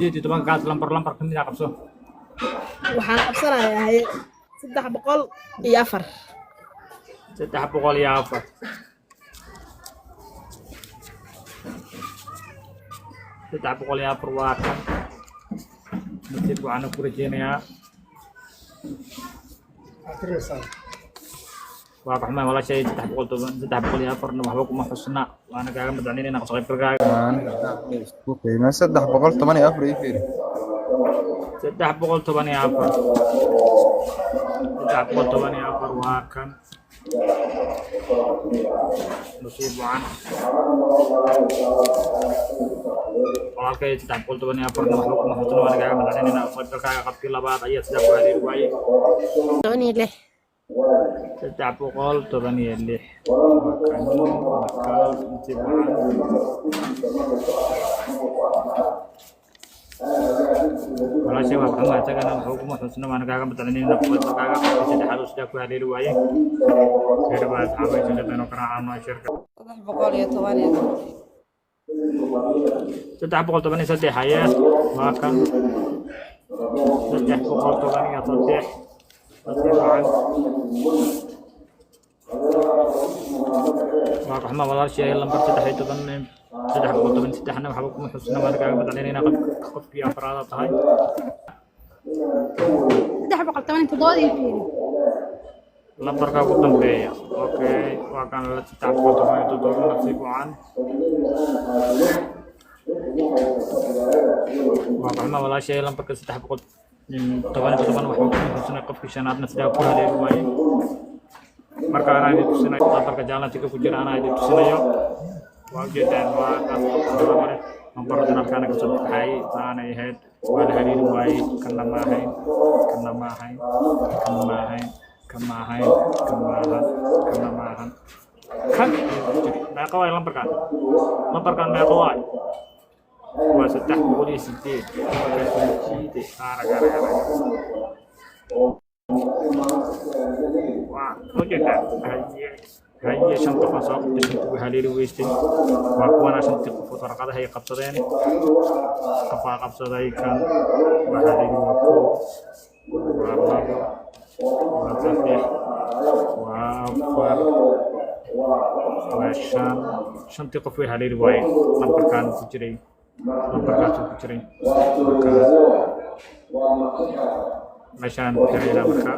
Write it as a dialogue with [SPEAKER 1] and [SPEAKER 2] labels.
[SPEAKER 1] 18-kaas lambar lambar ka mid ah qabso.
[SPEAKER 2] Waxaan qabsanayaa, haye, 304.
[SPEAKER 1] 304. 304 waa kan. Nasiib waxaana ku rajeynayaa. Waa ka xumahay walaashay, 310, 304-na waxba kuma xusna, waana kaaga madacnaynayna kasoo qaybgalkaaga.
[SPEAKER 3] Isku qiime 314 ii fiiri.
[SPEAKER 1] 314, 314 waa kan. Nasiib wacan walaalkay, 314-na waxba kuma xusna, waana kaaga madacnaynayna kasoo qaybgalkaaga. Qabkii labaad ayaa sidaa ku haleeli waayey.
[SPEAKER 4] 16.
[SPEAKER 1] 316 waa kan, waa kan. Nasiib wacan walaashay, waa kaxumaa, isagana waxba kuma xusna, waana kaaga madacnaynayna kasoo qaybgalkaaga. Qabkii saddexaad oo sidaa ku haleeli waayey. Soo dhawaad asxaabay, shirkadda inoo garaacano shirka.
[SPEAKER 4] 313.
[SPEAKER 1] 313, haye, waa kan, 313. Nasiib wacan. Waa kaxumaa walaashay, lambar 13, 313-na waxba kuma xusna, waana kaaga madacnaynayna. Qofkii afraada tahay.
[SPEAKER 5] 317 ii fiiri.
[SPEAKER 1] Lambarka ugu dambeeya, okay, waa kan, la 317. Nasiib wacan. Waa kaxumaa walaashay, lambarka 317 waxba kuma xusna, qofkii shanaadna sidaa ku haleeli waayey. Marka anaa idin tusinayo lambarka jaalantiga ku jira, anaa idin tusinayo, waa ujeedaan, waa kaas. Qofka male lambaradana halkaana kasoo baxayay, saanay ahayd, waa la haleeli waayey. Kanna ma ahayn, kanna ma ahayn, kan ma ahayn, kan ma ahayn, kan ma ahan, kanna ma ahan, kan ayuu ku jiray. Meeqa waay lambarkan? Lambarkan meeqa waay? Waa 308. Waa soo jiiday. Arag, arag, arag. Waa ujeedaa. Haye, haye, shan qof aan soo qabtay, shantii way haleeli weystay. Waa kuwana shantii qofood, warqadaha ay qabsadeen. Qofaa qabsaday kan, waa haleeli. Waa kow, waa labo, waa saddex, waa afar, waa shan. Shantii qof way haleeli waayeen. Lambarkaan ku jiray, lambarkaasuu ku jiray. Marka meeshaan ku xiraynaa marka.